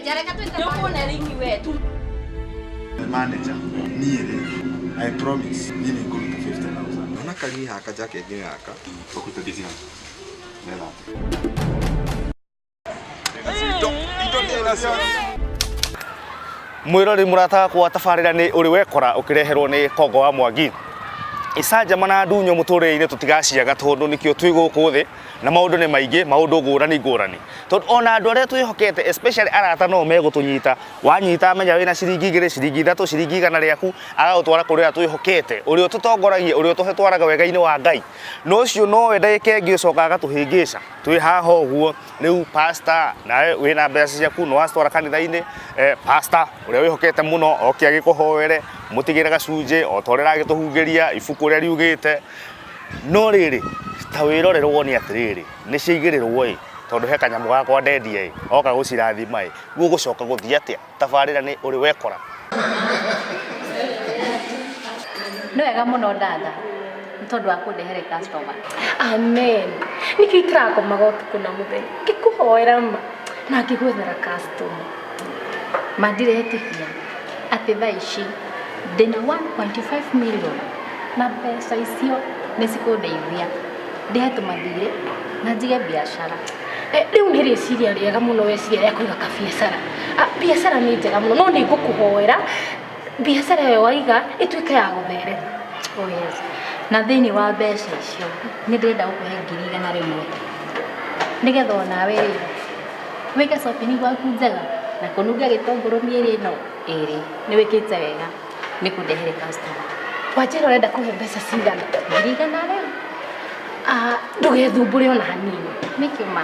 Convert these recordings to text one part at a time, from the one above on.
Manager, reke twĩte Nĩũkuona ringi we tu. Manager, niĩ rĩ, I promise, niĩ nĩ ngũruta 50,000. Ona kari haka jacket-inĩ gaka. Ũkũruta ngiri cigana? Metha. Mwirori murata wakwa, tabarĩra nĩ ũrĩ wekora ũkĩreherwo nĩ Kongo wa Mwangi. Icanjama na ndunyo mũtũrĩre-inĩ tũtigaciaga, tondũ nĩkĩo twĩ gũkũ thĩ na maũndũ nĩ maingĩ, maũndũ ngũrani ngũrani, tondũ ona andũ arĩa twĩhokete, especially arata, no megũtũnyita. Wanyita, menya wĩna ciringi 2, ciringi 3, ciringi 100 rĩaku, agagũtwara kũrĩa twĩhokete, ũrĩa ũtũtongoragia, ũrĩa ũtũtwaraga wega-inĩ wa Ngai, no ũcio nowe ndagĩka ĩngĩ ũcokaga agatũhĩngĩca twĩ haha ũguo. Rĩu pastor, nawe wĩna mbeca ciaku nĩ wacitwara kanitha-inĩ, pastor ũrĩa wĩhokete mũno oke agĩkũhoere, mũtigĩre gacunjĩ o ta ũrĩa aragĩtũhungĩria ibuku ũrĩa riugĩte. No rĩrĩ, ta wĩrorere wone atĩrĩrĩ, nĩ ciaigĩrĩrwo ĩ, tondũ he kanyamũ gakwa ndendia ĩ, oka gũcirathima ĩ, gũgũcoka gũthiĩ atĩa? Tabarĩra nĩ ũrĩ wekora. Nĩ wega mũno ndatha nĩ tondũ wa kũndehere customer. Amen. Nĩkĩo itirakomaga ũtukũ na mũthenya ngĩkũhoera ma na ngĩgwethera customer. Ma ndiretĩkia atĩ thaa ici ndĩna 1.5 million, na mbeca icio nĩ cikũndeithia ndĩhe tũmathirĩ na njige biacara. Rĩu nĩ rĩciria rĩega mũno weciria rĩa kũiga kabiacara. Ah, biacara nĩ njega mũno, no nĩ ngũkũhoera biacara ĩyo waiga ĩtuĩke ya gũtherema. Oh yes. Na thĩinĩ wa mbeca icio nĩ ndĩrenda gũkũhe 100,000, nĩgetha onawe rĩ wĩke shopping gwaku njega na kũnunga gĩtũngũrũ mĩeri ĩno ĩrĩ. Nĩ wĩkĩte wega nĩ kũndehere customer. Wanjĩra ũrenda kũhe mbeca cigana? 100,000. Ah, ndũgethumbũre ona hanini. Nĩkĩo ma?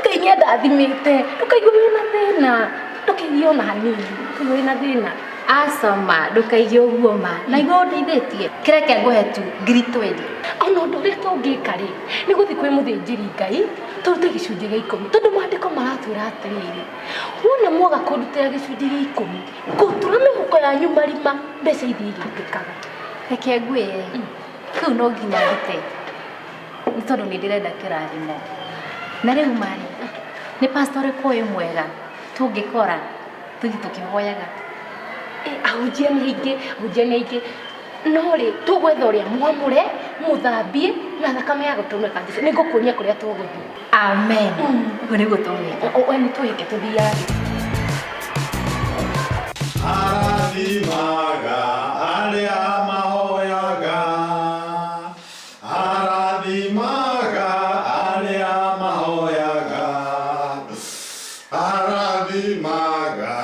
Ngai nĩ andathimĩte, ndũkaigue wĩna thĩna, ndũkaigue ona hanini, ndũkaigue wĩna thĩna. Acoma, ndũkaigue ũguo ma, na igua ũndeithĩtie, kĩreke ngũhe tu 20,000. Ona ũndũ ũrĩa tũngĩka rĩ, nĩ gũthiĩ kwĩ mũthĩnjĩri Ngai tũrute gĩcunjĩ gĩa 10, tondũ maandĩko maratwĩra atĩrĩrĩ, wona mwaga kũndutĩra gĩcunjĩ gĩa 10, ngũtura mĩhuko yanyu marima, mbeca ithiĩ igĩtĩkaga. Reke ngwĩre, kĩu no nginya ndute nĩ tondũ nĩ ndĩrenda kĩrathimo. Na rĩu marĩ nĩ pastor ũrĩkũ ũyũ mwega tũngĩkora tũthiĩ tũkĩhoyaga? Ahunjia nĩ aingĩ, ahunjia nĩ aingĩ, no rĩ, tũgwetha ũrĩa mwamũre, mũthambie na thakame ya gũtũrũme ka Jesũ. Nĩ ngũkuonia kũrĩa tũgũthiĩ. Amen, ũguo nĩguo tũgwĩka. We nĩ twĩke tũthiage. Arathimaga arĩa mahoyaga, arathimaga arĩa mahoyaga, arathimaga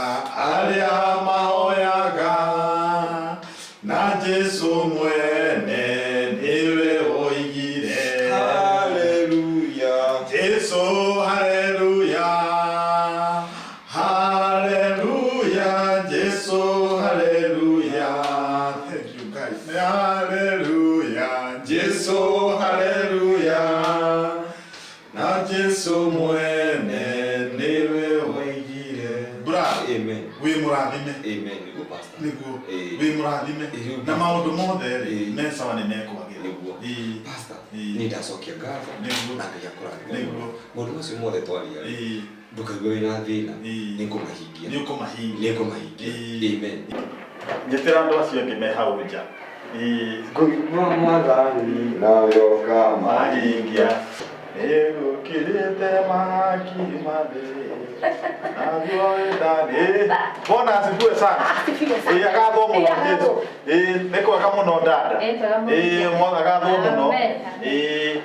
arĩa mahoyaga, na Jesu mwene nĩwe woigire. Haleluya. Jesu, haleluya, haleluya, Jesu, haleluya. Thank you guys. Haleluya, Jesu, haleluya, na Jesu mwene nĩwe woigire. Bra. Amen. Wĩ mũrathime. Amen. Nĩguo, pastor. Nĩguo. Ĩĩ. Wĩ mũrathime. Ĩĩ. Na maũndũ mothe rĩ, Ĩĩ. me sawa, nĩ mekwagĩra. Nĩguo. Ĩĩ. Pastor, Ĩĩ. nĩ ndacokia ngatho Nĩguo. na Ngai akũrathime Nĩguo. mũno. Maũndũ macio mothe twaria rĩ, Ĩĩ. ndũkaigue wĩna thĩna. Ĩĩ. Nĩ ngũmahingia. Nĩ ũkũmahingia. Nĩ ngũmahingia. Ĩĩ. Amen. Njĩtĩra andũ acio angĩ me hau nja. Ĩĩ. Ngũigua Mwathani nawe ũkamahingia. Nĩgũkirĩte mahaki mathĩ naguo wendani. Bwana asifiwe sana. Asifiwe sana. Ĩĩ, agathwo mũno. Ĩĩ, agathwo. Jesu. Ĩĩ, nĩ kwega mũno dada. Ĩĩ, kwega mũno. Ĩĩ, mothe agathwo mũno. Amen. Ĩĩ,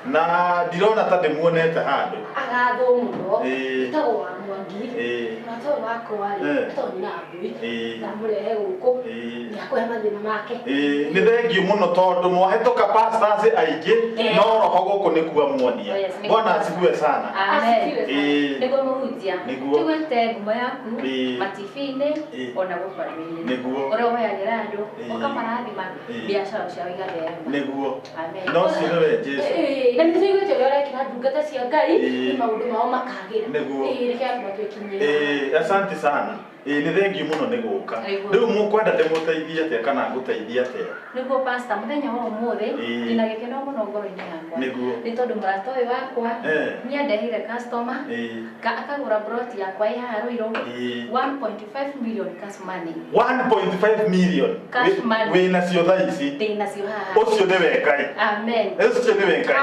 na ndirona ta ndĩmuonete handũ. Agathwo mũno. Ĩĩ. Ĩtagwo wa Mwangi. Ĩĩ. Mũrata ũyũ wakwa rĩ, Eh. ĩtagwo nyina wa ngui. Ĩĩ. Ndamũrehe gũkũ. Ĩĩ. Nĩ akũhe mathĩna make. Ĩĩ, nĩ thengiũ mũno tondũ mwahĩtũka pastors aingĩ, no roho gũkũ nĩ kuo muonia. Oh, yes, nĩ Bwana asifiwe sana. Amen. Asifiwe sana. Ĩĩ. Nĩguo mũhunjia. Nĩguo. Tũgwete ngumo yaku Ĩĩ. matibi-inĩ Ĩĩ. ona gũkũ andũ-inĩ. Nĩguo. Ũrĩa ũhoyagĩra andũ, Ĩĩ. ũkamarathima, Ĩĩ. biacara ciao igatherema. Nĩguo. Amen. No ũcio nĩwe Jesu. Ĩĩ, na nĩ tũiguĩte ũrĩa ũrekĩra ndungata cia Ngai Ĩĩ. nĩ maũndũ mao makagĩra. Nĩguo. Ĩĩ, reke andũ matwĩkinyie. Ĩĩ, asante sana. Ĩĩ nĩ thengiũ mũno nĩ gũka. Nĩguo. Rĩu mũkwenda ndĩmũteithie atĩa kana ngũteithie atĩa? Nĩguo pastor, mũthenya wa ũmũthĩ Ĩĩ. ndĩna gĩkeno mũno ngoro-inĩ yakwa. Nĩguo. Nĩ tondũ mũrata ũyũ wakwa Eh. nĩandeheire customer Ĩĩ. akagũra plot yakwa ĩ haha Ruiru Ĩĩ. 1.5 million cash money. 1.5 million. Cash money. Wĩ nacio thaa ici. Ndĩ nacio haha. Ũcio nĩwe Ngai. Amen. Ũcio nĩwe Ngai.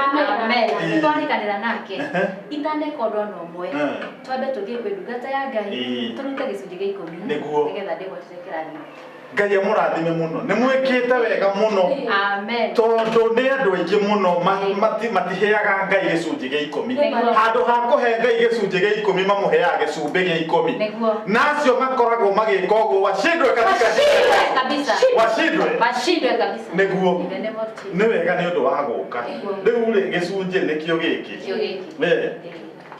Amen. Ĩĩ. Twarikanĩra nake Ehe. itaneka ũndũ ona ũmwe Eh. twambe tũthiĩ kwĩ ndungata ya Ngai Ĩĩ. tũrute gĩcunjĩ gĩa ikũmi Nĩguo. nĩgetha ndĩgwatĩre kĩrathimo. Ngai amũrathime mũno. Nĩ mwĩkĩte wega mũno. Amen. Tondũ nĩ andũ aingĩ mũno matiheaga Ngai gĩcunjĩ gĩa ikũmi. Nĩguo. Handũ ha kũhe Ngai gĩcunjĩ gĩa ikũmi mamũheaga gĩcumbĩ gĩa ikũmi. Nĩguo. Na acio makoragwo magĩka ũguo washindwe katika Washindwe kabisa. Washindwe. Washindwe kabisa. Nĩguo. In the name of Jesus. Nĩ wega nĩ ũndũ wa gũka. Nĩguo. Rĩu rĩ gĩcunjĩ nĩkĩo gĩkĩ. Nĩkĩo gĩkĩ. Ĩĩ.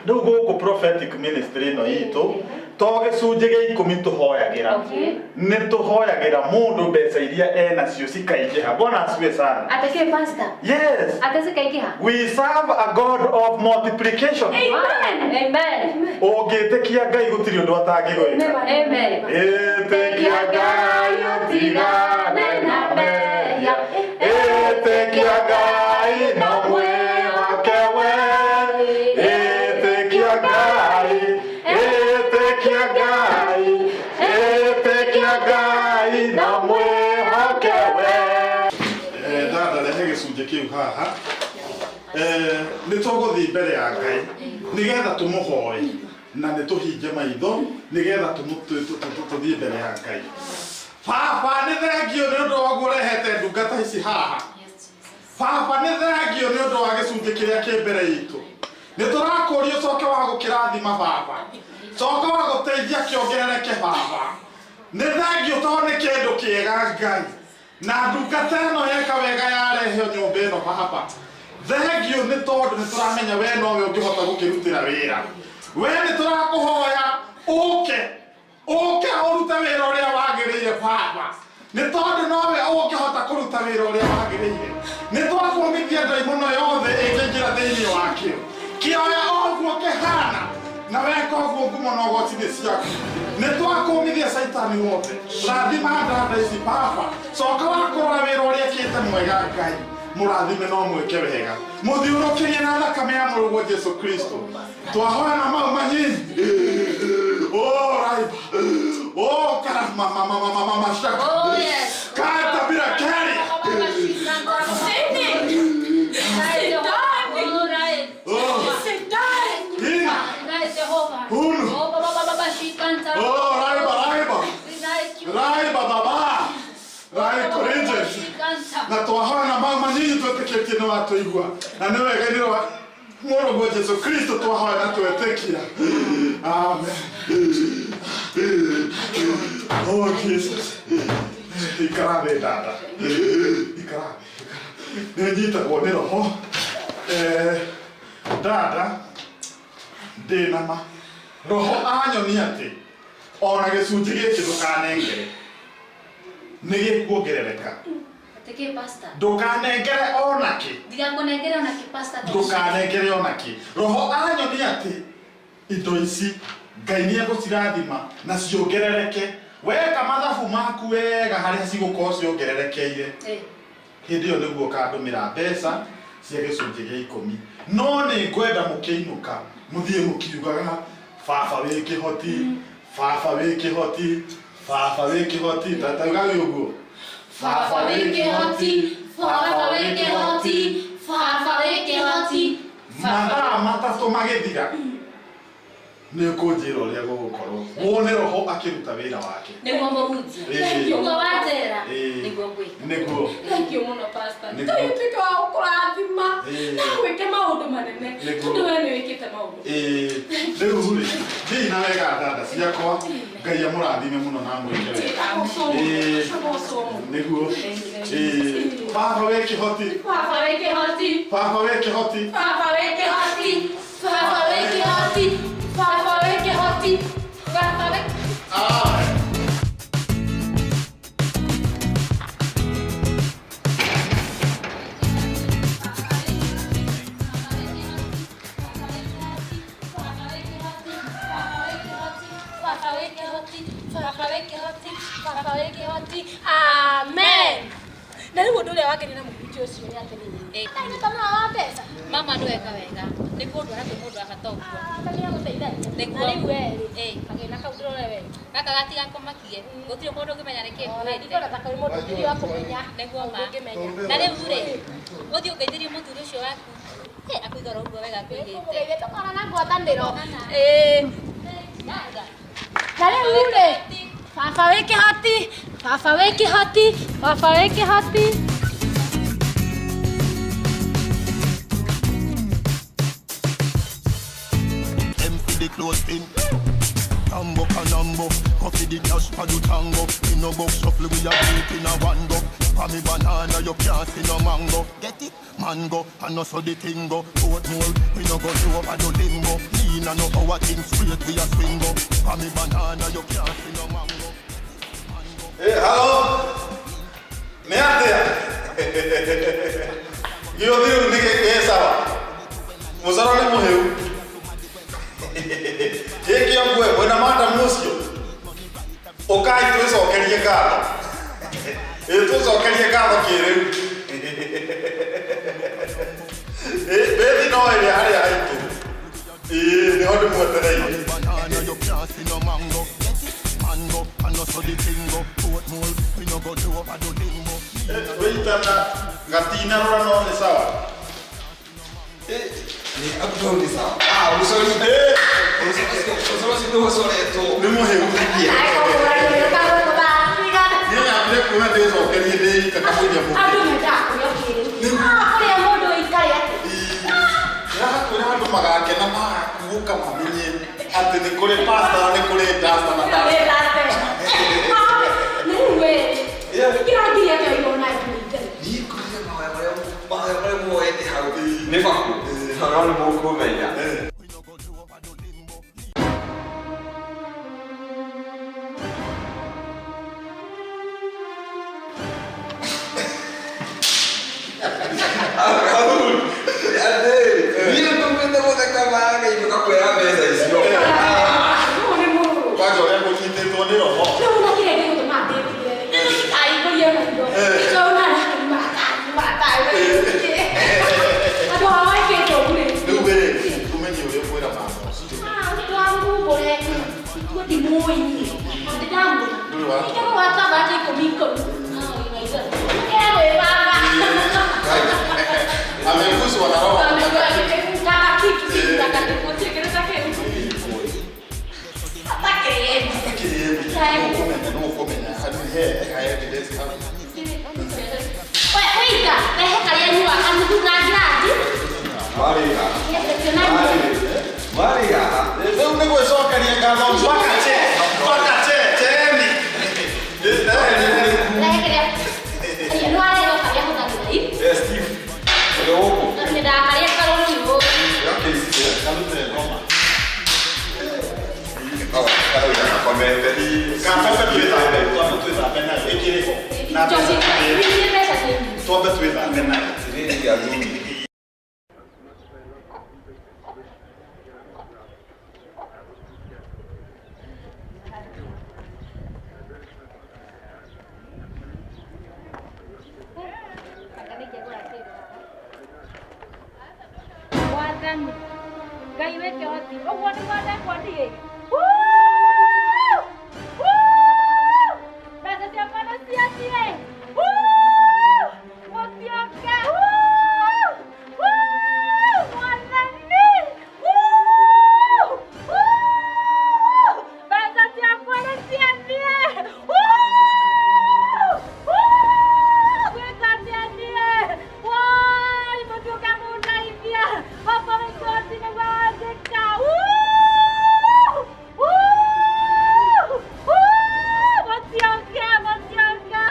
Rĩu gũkũ prophetic ministry ĩno itũ to gĩcunjĩ gĩa ikũmi tũhoyagĩra. Okay. Nĩ tũhoyagĩra mũndũ mbeca iria enacio cikaingĩha. Bwana asifiwe sana. Ate kĩ pastor? Yes. Ate cikaingĩha? We serve a God of multiplication. Amen. Amen. Ũngĩtĩkia Ngai gũtirĩ ũndũ atangĩgwĩka. Amen. Ĩtĩkia Ngai ũtigane na mehia. Ĩtĩkia Ngai na mwĩhoke we. Ĩtĩkia Ngai, ĩtĩkia Ngai, ĩtĩkia Ngai na mwĩhoke we. Dada rehe gĩcunjĩ kĩu haha. Nĩ tũgũthiĩ mbere ya Ngai nĩgetha tũmũhoe na nĩ tũhinge maitho nĩgetha tũthiĩ mbere ya Ngai. Baba nĩ thengio nĩ ũndũ wa ũguo ũrehete ndungata ici haha. Baba nĩ thengio nĩ ũndũ wa gĩcunjĩ kĩrĩa kĩ mbere itũ. Nĩ tũrakũria ũcoke wa gũkĩrathima baba. Coka wa gũteithia kĩongerereke baba. Nĩ thengio tondũ nĩ kĩndũ kĩega Ngai. Na ndungata ĩno yeka wega yareheo nyũmba ĩno baba. Thengio nĩ tondũ nĩ tũramenya we nowe ũngĩhota gũkĩrutĩra wĩra. We nĩ tũrakũhoya ũke ũke ũrute wĩra ũrĩa wagĩrĩire baba. Nĩ tondũ nowe ũngĩhota kũruta wĩra ũrĩa wagĩrĩire. Nĩ twakũmithia ndaimono yothe ĩngĩingĩra thĩinĩ wakĩo. Kĩoya ũguo kĩhana na weka ũguo ngumo na ũgooci nĩ ciaku. Nĩ twakũmithia caitani wothe. Rathima ndanda ici baba. Coka wa kũrora wĩra ũrĩa ĩkĩte mwega Ngai. Mũrathime no mwĩke wega. Mũthiũrũkĩrie na thakame ya mũrũguo Jesu Kristo. Twahoya na mau manyinyi. Oh, raiba. Oh, karama mama mama mama shaka. Oh, yes. Kata bila keri. Oh. Ina. Uno. Oh, raiba raiba. Raiba baba. Rai courageous. Na twahoya na mau manyinyi twetĩkĩtie nĩ watũigua. Na nĩ wega nĩ wa mũrũguo Jesu Kristo twahoya na twetĩkia. Amen. Oh Jesus. Ikara thĩ dada. Ikara thĩ. Nĩ nyitagwo nĩ roho. Dada ndĩ na ma. Roho anyonia atĩ ona gĩcunjĩ gĩkĩ ndũkanengere. Nĩ gĩkuongerereka. Ate kĩ pastor? Ndũkanengere ona kĩ. Ndigakũnengere ona kĩ pastor. Ndũkanengere ona kĩ. Roho anyonia atĩ indo ici Ngai nĩ egũcirathima na ciongerereke. Weka mathabu maku wega harĩa cigũkorwo ciongererekeire. Hĩndĩ ĩyo nĩguo ũkandũmĩra mbeca cia gĩcunjĩ gĩa ikũmi. No nĩ ngwenda mũkĩinũka mũthiĩ mũkiugaga baba wĩ kĩhoti, baba wĩ kĩhoti, baba wĩ kĩhoti. Ta ugaga ũguo. Baba wĩ kĩhoti, baba wĩ kĩhoti, baba wĩ kĩhoti. Mathaa matatũ magĩthira nĩ ũkũnjĩra ũrĩa gũgũkorwo. Wone roho akĩruta wĩra wake. Nĩguo mũhunjia. Ĩĩ. Ũguo wanjĩra Ĩĩ. nĩguo ngwĩka. Nĩguo. Thank you mũno pastor. Nĩguo. Ngai ũtuĩke wa gũkũrathima Ĩĩ. na wĩke maũndũ manene Nĩguo. tondũ we nĩ wĩkĩte maũndũ. Ĩĩ. Rĩu rĩ, thiĩi na wega ndanda ciakwa. Ngai amũrathime mũno na amwĩke wega. Ĩĩ. Nĩguo. Ĩĩ. Baba wĩ kĩhoti. Baba wĩ kĩhoti. Baba wĩ kĩhoti. Baba wĩ kĩhoti. Baba wĩ kĩhoti. Baba wĩ kĩhoti. Baba wĩ Amen. wĩ kĩhoti. Amen. Na rĩu ũndũ ũrĩa wangenia na mũhunjia ũcio nĩ atĩrĩrĩ. Nĩ tamaa wa mbeca. Mama ndweka wega. Nĩ kũndwara kwĩ mũndũ wa bata ũguo. Nĩagũteithagia. Nĩguo. Na rĩu we rĩ, Ĩĩ. kagĩna kau ndĩrore we. Gaka gatigakũmakie. Gũtirĩ mũndũ ũngĩmenya nĩkĩ Ona nguĩte. ndikuona ta kũrĩ mũndũ ũngĩ wa kũmenya. Nĩguo ma. Ũngĩmenya. Na rĩu rĩ, ũthiĩ ũngeithĩrie mũthuri ũcio waku. Akuiga oro ũguo wega akuigĩte. Kũmũgeithia tũkorwo na ngwatanĩro. Ĩĩ. Na rĩu rĩ, baba wĩ kĩhoti, baba wĩ kĩhoti, baba wĩ kĩhoti. M for the close pin. Tambo canambo, coffee the cash for the tango. In no box shuffle we a beat in a one go. For me banana you can't see no mango. Get it? Mango, and no so the thing go. Portmore, we no go over the limbo. Lean and no our thing straight we a swing go. For me banana you can't see no mango. Hey, hello. Nĩ atĩa? Gĩothe rĩu nĩ gĩ sawa. Mũcoro nĩ mũhĩu. Gĩkĩ ũguo mwĩna madam ũcio. Ũkai twĩcokerie ngatho. Ĩ twĩcokerie ngatho kĩrĩu. Ĩ bethi no ĩrĩa harĩa haitũ. Ĩ nĩho ndĩmwetereire. Banana you can't see no mango. Get it? Mango, and no so the thing go. Portmore, we no go over the limbo. Wĩitana gatinarora no nĩ sawa. Nĩ up down nĩ sawa. Ah, ũcori. Ũcoro ũcio nĩ ũcoretwo. Nĩ mũhĩu. Niĩ nyambire kuona ndĩcokerie ndĩ kamũiria mũkĩ. Andũ mendaga kũrĩa kĩrĩu. Kũrĩa mũndũ ũikare atĩ. Ndĩrakwĩra andũ magakena magakuũka mamenye atĩ nĩ kũrĩ pasta na nĩ kũrĩ dasta na dasta. Na rĩu we, kĩrangiri atĩa ũigua na nginya Niĩ ngũrire mahoya marĩa mahoya marĩa muoete hau. Nĩ baku. No nĩ mũkũmenya. Niĩ ndũmĩte gũtheka magainũka kuoya mbeca icio. Rĩu nĩ mũrũ. Kwanja ũrĩa kũnyitĩtwo nĩ roho. Rĩu na kĩrĩa gĩgũtũma ndĩtigĩre rĩ, ndikaihũrie maitho. Tondũ arake nĩ maratathi, maratathi. Andũ ao mekĩte ũguo rĩ. Rĩu rĩ, ũmenye ũrĩa ũkwĩra mama ũcio. Ndwamũmbũre, ndimũĩ niĩ. Ndĩndamwĩra. Ndũrĩ wa- Ikĩrwo watambata ikũmi ikũmi. Ĩgwĩbanga. Ameguswa na roho mtakatifu. Mtakatifu, si mtakatifu, gũtirĩ kĩndũ ta kĩu. Atakĩrĩe. Nĩ ũkũmenya handũ he evidence hau. We, wĩita, rehe karĩa nyuaga nuthu na ngirathi. Marĩ haha. Marĩ haha. Rĩu nĩ gwĩcokeria ngatho mpaka che mpaka che cheni. Rehe kĩrĩa. Ĩĩ, nĩ warehe o karĩa hũthagĩra, ĩ. Eh, Steve. Ũrĩ gũkũ? Nyendaga karĩa karũrũ nĩ Karute ngoma. Karauga gakomete. Twambe twĩthambe, twambe twĩthambe nayo ĩkĩrĩ ho. Na Njohi, mbeca niĩ mbeca ciĩ nyingĩ. twambe twĩthambe nayo. Atĩrĩrĩ athuri. Mwathani Ngai wĩ kĩhoti ũguo nĩguo ndekwo niĩ. Mbeca ciakwa nĩ ciathiĩ. Mũtioke. Mwathani. Mbeca ciakwa nĩ ciathiĩ. Gwĩka atĩa niĩ? Woi, mũtuĩke mũndeithia. Baba wĩ kĩhoti nĩguo wanjĩka. Mũtioke, mũtioke.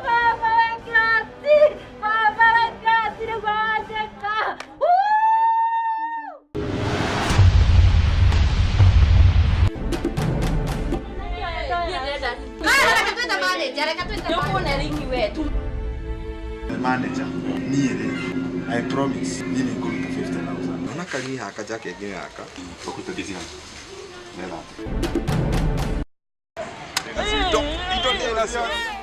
Baba wĩ kĩhoti, Baba wĩ kĩhoti nĩguo wanjĩka. Manager, niĩ rĩ, I promise, niĩ nĩ ngũruta 50,000. Naona karini haka jacket-inĩ gaka. Ũkũruta ngiri cigana? Indo indo ndĩ nacio.